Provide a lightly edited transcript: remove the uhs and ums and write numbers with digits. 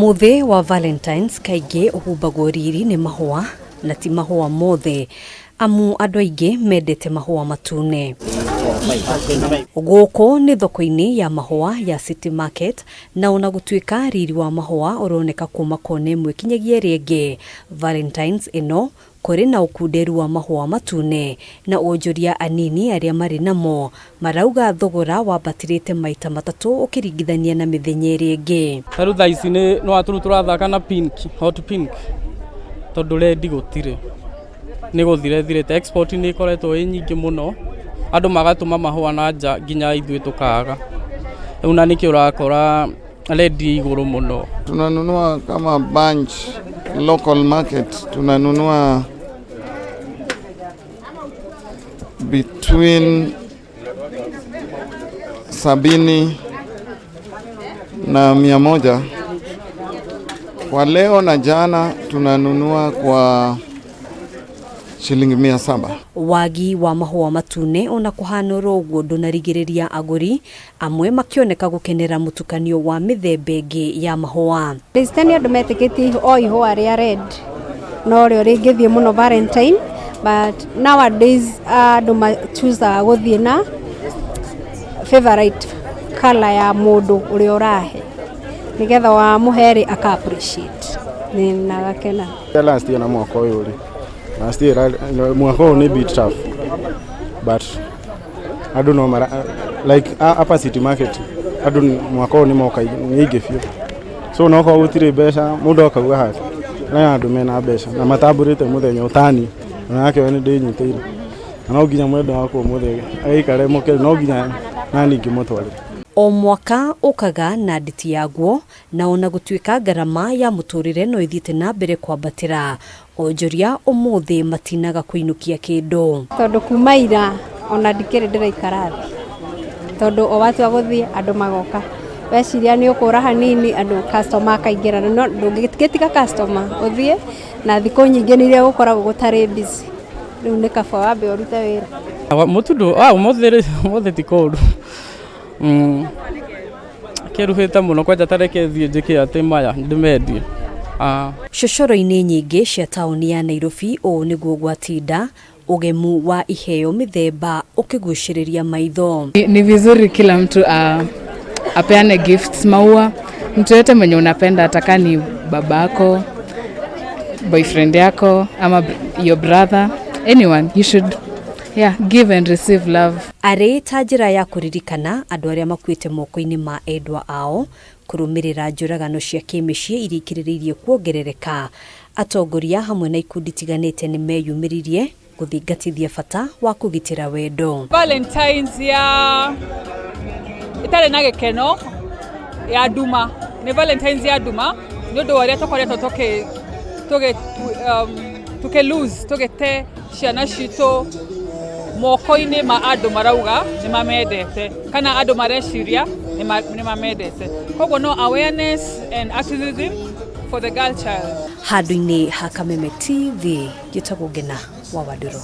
Mũthĩ wa Valentines kaingĩ ũhumbagwo riri nĩ mahũa na ti mahũa mothe amu andũ aingĩ mendete mahũa matune. Gũkũ nĩ thoko-inĩ ya mahũa ya City Market na ona gũtuĩka riri wa mahũa ũroneka kuma kona ĩmwe kinyagia ĩrĩa ĩngĩ, Valentines ĩno kũrĩ na ũkunderu wa mahũa matune na onjoria anini arĩa marĩ namo marauga thogora wambatĩrĩte maita matatũ ũkĩringithania na mĩthenya ĩrĩa ĩngĩ. Ta rĩu thaa ici nĩ watũrũ tũrathaka na pink, hot pink, tondũ red gũtirĩ, nĩ gũthira ĩthirĩte. Export nĩ ĩkoretwo ĩ nyingĩ mũno, andũ magatũma mahũa na nja nginya ithuĩ tũkaga. Rĩu na nĩkĩo ũrakora red ĩ igũrũ mũno. Tunanunua kama bunch local market, tunanunua between 70 na 100 kwa leo, na jana tunanunua kwa shilingi 700. Wagi wa mahũa matune ona kũhana oro ũguo ndũnarigĩrĩria agũri amwe makĩoneka gũkenera mũtukanio wa mĩthemba ĩngĩ ya mahũa. Ndicita nĩ andũ metĩkĩtie o ihũa rĩa red no rĩo rĩngĩthiĩ mũno Valentine, but nowadays andũ machusaga gũthiĩ na favorite color ya mũndũ ũrĩa ũrahe, nĩgetha wamũhe rĩ, aka appreciate na agakena. Last year na mwaka ũyũ rĩ, last year, mwaka ũyũ nĩ bit tough, but andũ no mara like hapa City Market andũ mwaka ũyũ nĩ moka nĩ aingĩ biũ, so no korwo gũtirĩ mbeca mũndũ akauga hake na andũ mena mbeca na matambũrĩte mũthenya ũtani onake we nĩ ndĩnyitĩire na no nginya mwendwa wakwa ũmũthĩ agĩikare mũkenu, no nginya nani ngĩmũtwarĩre. O mwaka ũkaga na nditi yaguo na ona gũtuĩka ngarama ya mũtũrĩre no ĩthiĩte na mbere kwambatĩra, onjoria ũmũthĩ matinaga kũinũkia kĩndũ. Tondũ kuma ira ona ndikĩrĩ ndĩraikara thĩ, tondũ o watua gũthiĩ andũ magoka, weciria nĩ ũkũra hanini andũ customer akaingĩra, no ndũngĩgĩtiga customer ũthiĩ na thikũ nyingĩ nĩ iria gũkoragwo gũtarĩ busy. Rĩu nĩ kaba wambe ũrute wĩra. Mũtu ndũ ũmũthĩ rĩ, ũmũthĩ ti kũũru. Kĩruhĩte mũno kwanja, ta reke thiĩ njĩke atĩ maya ndĩmendie. Cocoro-inĩ nyingĩ cia taũni ya Nairobi ũũ nĩguo gwatinda ũgemu wa iheo mĩthemba ũkĩgucĩrĩria maitho. Ni vizuri kila mtu apeane gifts, maua, mtu yote mwenye unapenda, hata ni babako, boyfriend yako ama your brother, anyone, you should, yeah, give and receive love. Arĩ ta njĩra ya kũririkana andũ arĩa makuĩte moko-inĩ ma endwa ao kũrũmĩrĩra njũragano cia kĩmĩciĩ iria ikĩrĩrĩirie kuongerereka, atongoria hamwe na ikundi tiganĩte nĩ meyumĩririe gũthingatithia bata wa kũgitĩra wendo. Valentines ya ĩtarĩ na gĩkeno ya nduma, nĩ Valentines ya nduma nĩ ũndũ wa ũrĩa tũkoretwo tũkĩ lose, tũgĩte ciana citũ moko-inĩ ma andũ marauga nĩ mamendete kana andũ mareciria nĩ mamendete. Koguo no awareness and activism for the girl child. Handũ-inĩ ha Kameme TV, njĩtagwo Ngena wa Wandũrũ.